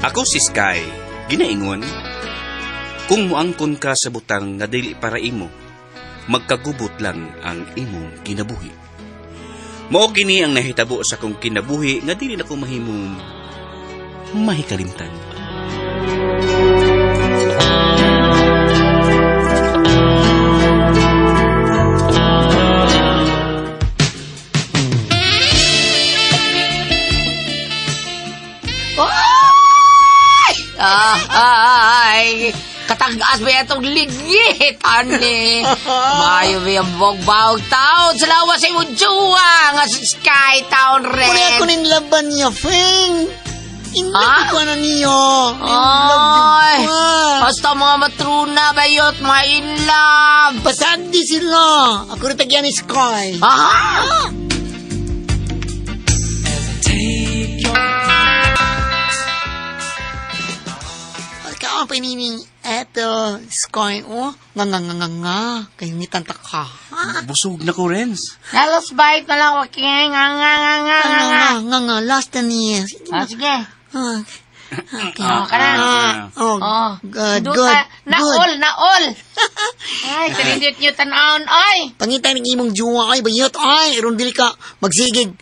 Ako si Sky, ginaingon, kung muangkon ka sa butang nga dili para imo, magkagubot lang ang imong kinabuhi. Mao kini ang nahitabo sa akong kinabuhi nga dili nako mahimong mahikalimtan. Ay, katag-as ba itong ligit, ani? Mayo ba yung bog-bawag taon sa lawas sa imong jowa nga sa Sky Town Red. Muna ako nin laban niya, Feng. In love ko na niyo. In Ay, love basta mga matruna bayot, mga in love. Pasandi sila. Ako rin tagyan ni Sky. Aha! Ikaw ang pinining eto, Sky, oh. Nga, nga, nga, nga, nga. Kayo ni Tanta ka. Busog na ko, Renz. Halos bite na lang, okay. Nga, nga, nga, nga, Nga, nga, nga, nga, nga. Last na niya. Sige Ah, na. sige. Ah, okay. Oh, ka na. Oh, Oh, good, Duta. good, Na good. all, na all. Ay, kanindot nyo tanawon, ay. Pangita ng imong juwa ay, bayot ay, aron dili ka magsigig.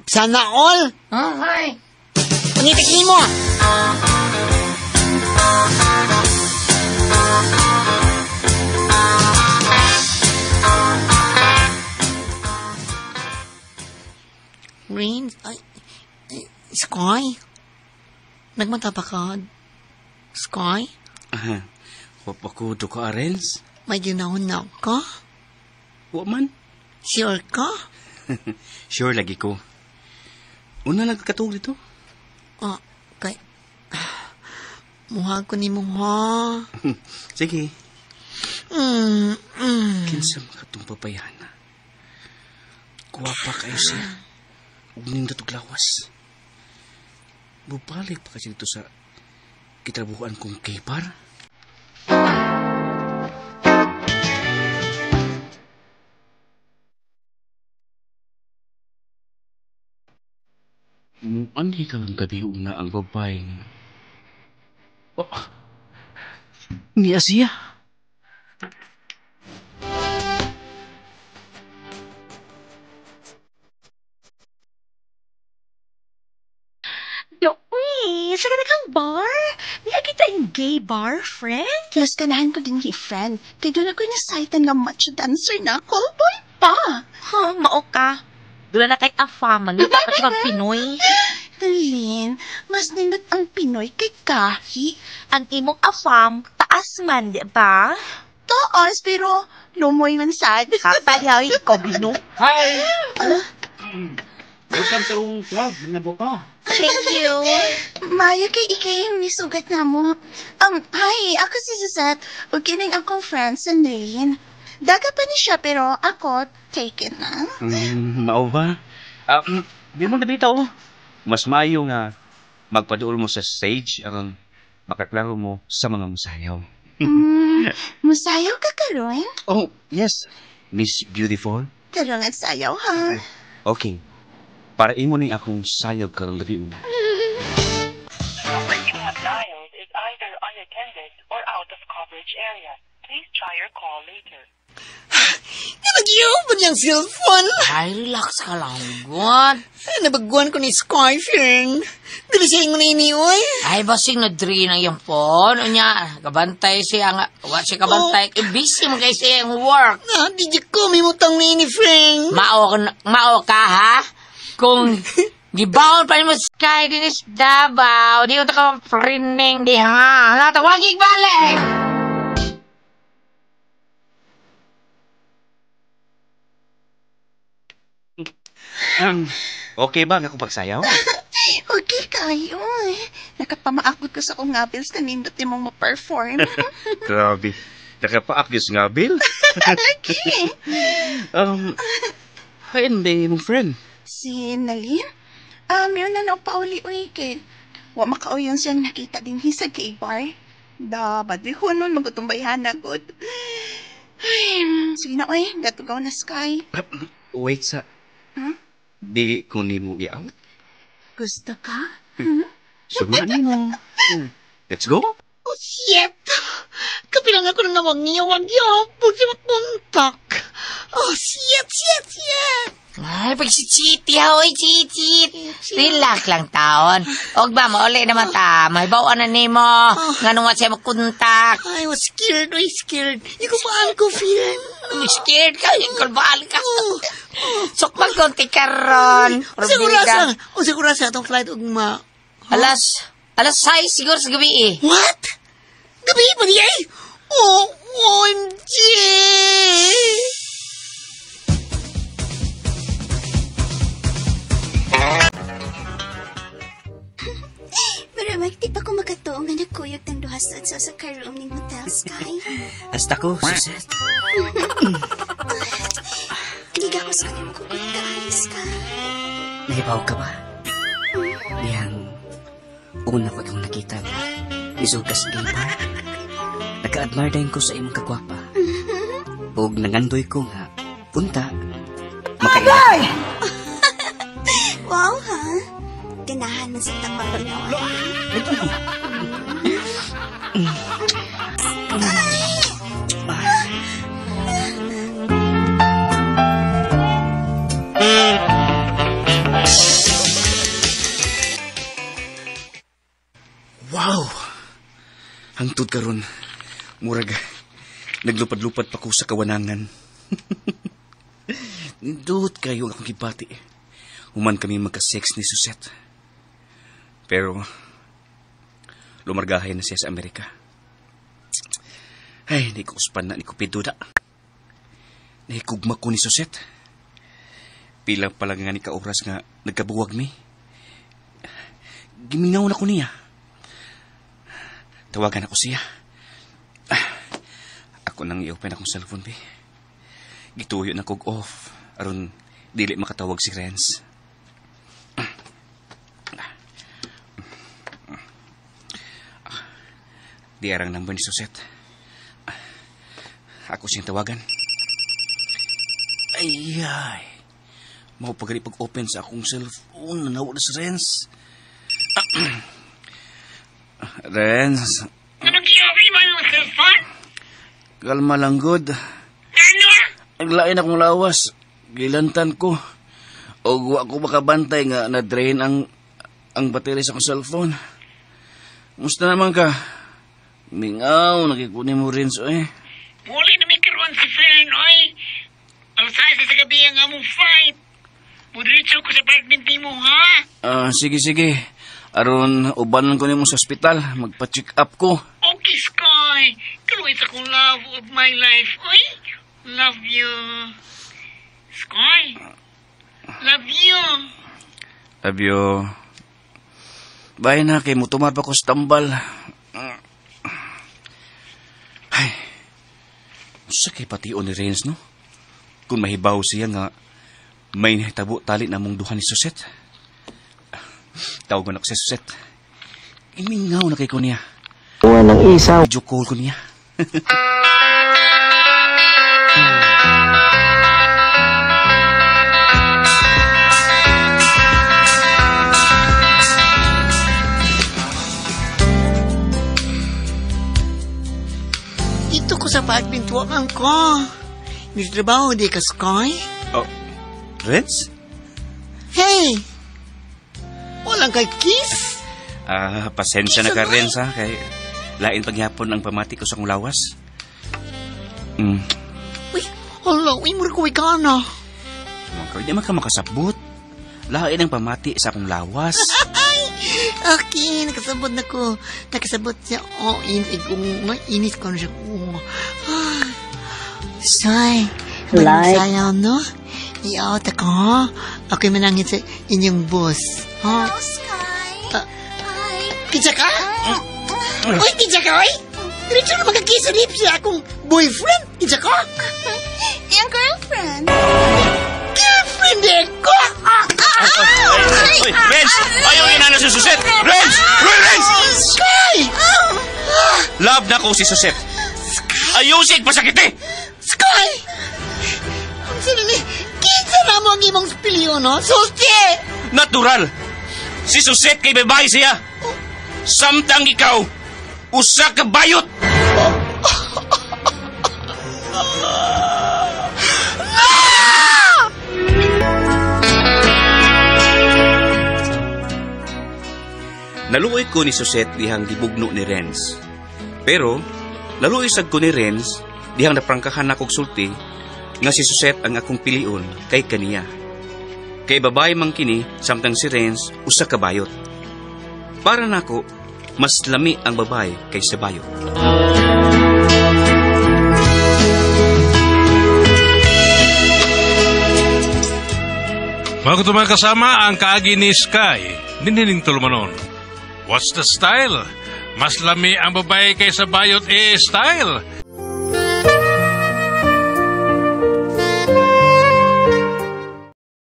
Sana all. Oh, ay. Pangita imo. Rain, ay, ay, Sky? Nagmata pa ka? Sky? Aha. Wapakudo ka, Renz. May ginahon na ka? Wa man. Sure ka? Sure lagi ko. Una lang katug dito. Ah, kay... Muha ko ni mo, ha? Sige. Mm, mm. Kinsa makatong pabayana. Kuwapa kayo siya. Ug nindot og lawas. Bubalik pa kasi dito sa kitrabuhan kong kipar. Anhi ka ang gabi una ang babae nga. Oh, niya siya. Uy, sa kang bar? Niya kita yung gay bar, friend? Plus, ganahan ko din kay friend. Kaya doon ako nasaitan nga macho dancer na. Callboy pa! Huh, mao ka. Doon na kay afam, maluta ka siya Pinoy. Lynn, mas nindot ang Pinoy kay Kahi. Ang imong afam, taas man, di ba? Taas, pero lumoy man sad. Kapalay, kobino. Hi! Welcome sa akong club, mga buka. Thank you. Maya kay ikay yung nisugat na mo. Hi, ako si Suzette. Ug kining akong friend sa Lynn. Daga pa ni siya pero ako taken na. Mao ba? Di mo nabita oh. Mas maayo nga magpaduol mo sa stage aron makaklaro mo sa mga musayaw. Musayaw ka karon? Oh, yes. Miss Beautiful. Tarungan sayaw ha. Okay. Para imo ni akong sayaw karon gabi. Number you have dialed is either unattended or out of coverage area. Please try your call later. Nabagyo pa niyang cellphone. Ay, relax ka lang, God. Ay, nabaguan ko ni Sky, friend. Dili siya ingon ini, oy. Ay, basing na-drain ang iyong phone. Unya, kabantay siya nga. Wa siya kabantay. Eh, busy man kayo siya ang work. Na, di ko may mutang ni ini, friend. Mao ka, ha? Kung gibaon pa nimo Sky din is Davao, di ko ta ka friending di ha. Natawagig balik! Okay ba ang akong pagsayaw? Okay kayo eh. Nakapamaakot ko sa kong ngabils na nindot imong ma-perform. Grabe. Nakapaakis nga, Bill. Okay. Hindi mong friend. Si Nalin? Yun na na pauli-uli kay. Wa makauyon siyang nakita din sa gay bar. Da, badli ko nun, magutumbayhan na good. Ay, sige na, oy. Gatugaw na, Sky. Wait sa... Huh? Di ko ni mo i-out. Gusto ka? Sugna nimo. Let's go. Oh, shit! Kapilang ako nang nawang-iyawag yapon siya makontak. Oh, shit, shit, shit! Ay, pagsichit, hoy, chit. Relax lang taon. Og ba, mauli naman ta. May bawaan na nimo. Nga nung siya makontak. I was scared, oy, scared. Hindi ko paan ko feel. Scared ka, kulbaan ka. Sukmag konti karon. Siguro sa atong flight ugma. Alas 6 siguro sa gabi eh. What? Gabi pa niya eh? Oh, OMG! Maramag, di pa ko makatuo nga nagkuyog ng duha sa sa karoom ng Hotel Sky. Hasta ko, Suzette. Giga ko sa kanyang kukot ka, Sky. Nahibaw ka ba? Diyang, una ko itong nakita nga, isog ka sa gay bar. Nagka-admire din ko sa imong kagwapa. Ug nangandoy ko nga, punta, makaila. Wow, ha? Ganahan man sa tapang. Wow! Hangtod karon, murag naglupad-lupad pa ko sa kawanangan. Nindot kayo akong gibati. Human kami magka-sex ni Suzette. Pero, lumargahay na siya sa Amerika. Ay, hindi ko uspan na ni Cupido da. Nahikugma ko ni Suzette. Pila pala nga ni ka-oras nga nagkabuwag mi. Giminaw na ko niya. Tawagan ako siya. Ako nang i-open akong cellphone, be. Gituyo na kog off. Aron, dili makatawag si Renz. Di arang number ni Suzette. Ako siyang tawagan. Ay, ay. Mau pagari pag-open sa akong cellphone. Nanawa na si Renz. Renz. Anong gi-open mo yung cellphone? Kalma lang, good. Ano? Naglain akong lawas. Gilantan ko. O wa ko makabantay nga na-drain ang battery sa akong cellphone. Musta naman ka? Mingaw, nakikunin mo rin so eh. Muli na may karoon si Fern, oy. Alas 6 sa gabi ang among fight. Mudiretso ko sa apartment nimo, ha? Sige, sige. Aron, ubanan ko nimo sa ospital. Magpa-check up ko. Okay, Sky. Kaluwit akong love of my life, oy. Love you. Sky. Love you. Love you. Bye na, kay mutumar pa ko sa tambal. Ay, sa kay patio ni Renz, no? Kung mahibaw siya nga, may nahitabo tali na mong duha ni Suzette. Tawagan ako si Suzette. Imingaw na kay ko niya. Walang isaw. Video call ko niya. Dito ko sa pagpintuan ko. May trabaho di ka, Sky? Oh, Renz? Hey! Walang kay kiss? Pasensya na ka, Renz, ha? Kay lain paghapon ang pamati ko sa akong lawas. Uy, hala, uy, mura ko ka na. Mga di man ka makasabot. Lain ang pamati sa akong lawas. Okay, nakasabot na ko. Nakasabot siya. Oh, inis ko na siya. Oh. Say, Like. Sayaw, no? I-out ako, ha? Ako'y manangit sa inyong boss. Ha? Hello, Sky. Hi. Kitsa ka? Uy, kitsa ka, oy! Diretso na magkakisa lips siya akong boyfriend. Kitsa ka? Yung girlfriend. Girlfriend eh ko! Uy, Renz! Ayaw yun na si Suzette! Renz! Renz! Sky! Love na ko si Suzette. Ayusin, pasakit eh! Sky! Ang sino ni... Kinsa na mo ang imong spiliyo, no? Sulti! Natural! Si Suzette kay babae siya! Samtang ikaw, usa ka bayot! Naluoy ko ni Suzette dihang gibugno ni Renz. Pero, naluoy sad ko ni Renz dihang naprangkahan nakog sulti nga si Suzette ang akong pilion kay kaniya. Kay babae man kini samtang si Renz usa ka bayot. Para nako, mas lami ang babae kaysa bayot. Mga kutumang kasama ang kaagi ni Sky, ninining tulumanon. What's the style? Mas lami ang babae kaysa bayot eh style.